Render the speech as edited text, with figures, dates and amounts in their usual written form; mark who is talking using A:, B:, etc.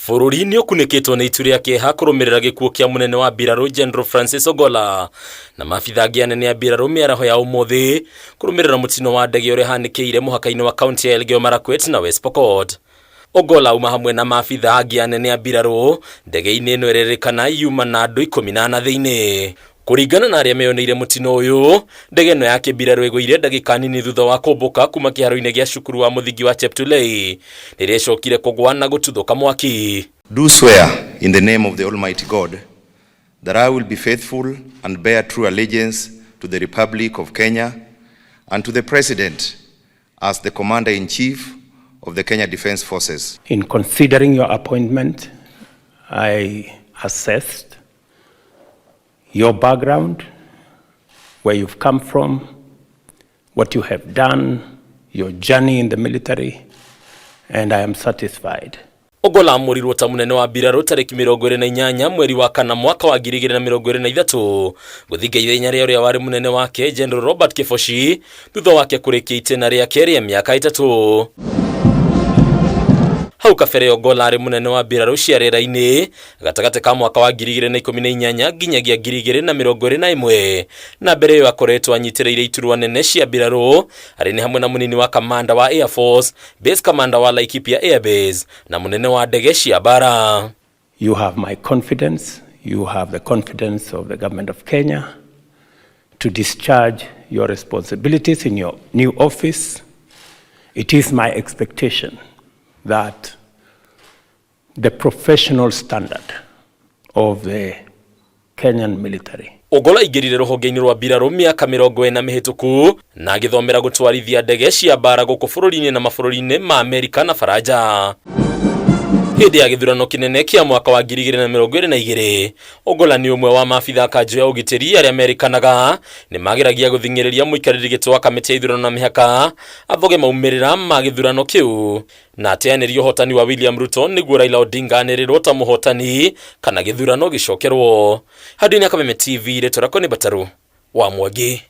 A: Bũrũri nĩ ũkunĩkĩtwo nĩ itu rĩa kĩeha kũrũmĩrĩra gĩkuũ kĩa mũnene wa mbirarũ General Francis Ogolla na maabitha angĩ anene a mbirarũ mĩaraho ya ũmũthĩ kũrũmĩrĩra mũtino wa ndege ũrĩa ũhanĩkĩire mũhaka-inĩ wa kaunti ya Elgeyo Marakwet na West Pokot. Ogolla auma hamwe na maabitha angĩ anene a mbirarũ ndege-inĩ ĩno ĩrerĩkana yuma na andũ 14 thĩinĩ. Kũringana na arĩa meyoneire mũtino ũyũ, ndege ĩno ya kĩmbirarũ ĩgũire ndagĩka nini thutha wa kũmbũka kuma kĩharo-inĩ gĩa cukuru wa mũthingi wa Cheptulei rĩrĩa ĩcokire kũgwa na gũtuthũka mwaki.
B: Do swear in the name of the Almighty God that I will be faithful and bear true allegiance to the Republic of Kenya and to the President as the Commander-in-Chief of the Kenya Defence Forces.
C: In considering your appointment, I assessed your background, where you've come from, what you have done, your journey in the military, and I am satisfied.
A: Ogolla amũrirwo ta mũnene wa mbirarũ tarĩki 28 mweri wa kana mwaka wa 2023 gũthinga ithenya rĩa ũrĩa warĩ mũnene wake General Robert Kibochi thutha wake kũrĩkia itĩna rĩake rĩa mĩaka 3. Hau kabere Ogolla arĩ mũnene wa mbirarũ cia rĩera-inĩ gatagatĩ ka mwaka wa 2018 nginyagia 2021 na mbere ĩyo akoretwo anyitĩrĩire iturwa nene cia mbirarũ arĩ nĩ hamwe na mũnini wa kamanda wa Air Force, Base Commander wa Laikipia Air Base na mũnene wa ndege cia mbara.
C: You have my confidence, you have the confidence of the government of Kenya to discharge your responsibilities in your new office. It is my expectation that the professional standard of the Kenyan military.
A: Ogolla aingĩrire rũhonge-inĩ rwa mbirarũ mĩaka 40 mĩhĩtũku na agĩthomera gũtwarithia ndege cia mbara gũkũ bũrũri-inĩ na mabũrũri-inĩ ma Amerika na Faranja. Hĩndĩ ya gĩthurano kĩnene kĩa mwaka wa 2022, Ogolla nĩ ũmwe wa maabitha a kanjũ ya ũgitĩri arĩa merĩkanaga nĩ mageragia gũthing'ĩrĩria mũikarĩri gĩtĩ wa kamĩtĩ ya ithurano na mĩhaka athoge maumĩrĩra ma gĩthurano kĩu na ateanĩrie ũhotani wa William Ruto nĩguo Raila Odinga anĩrĩrwo ta mũhotani kana gĩthurano gĩcokerwo. Handũ-inĩ ya Kameme TV, rĩtwa rĩakwa nĩ Mbataru wa Mwangi.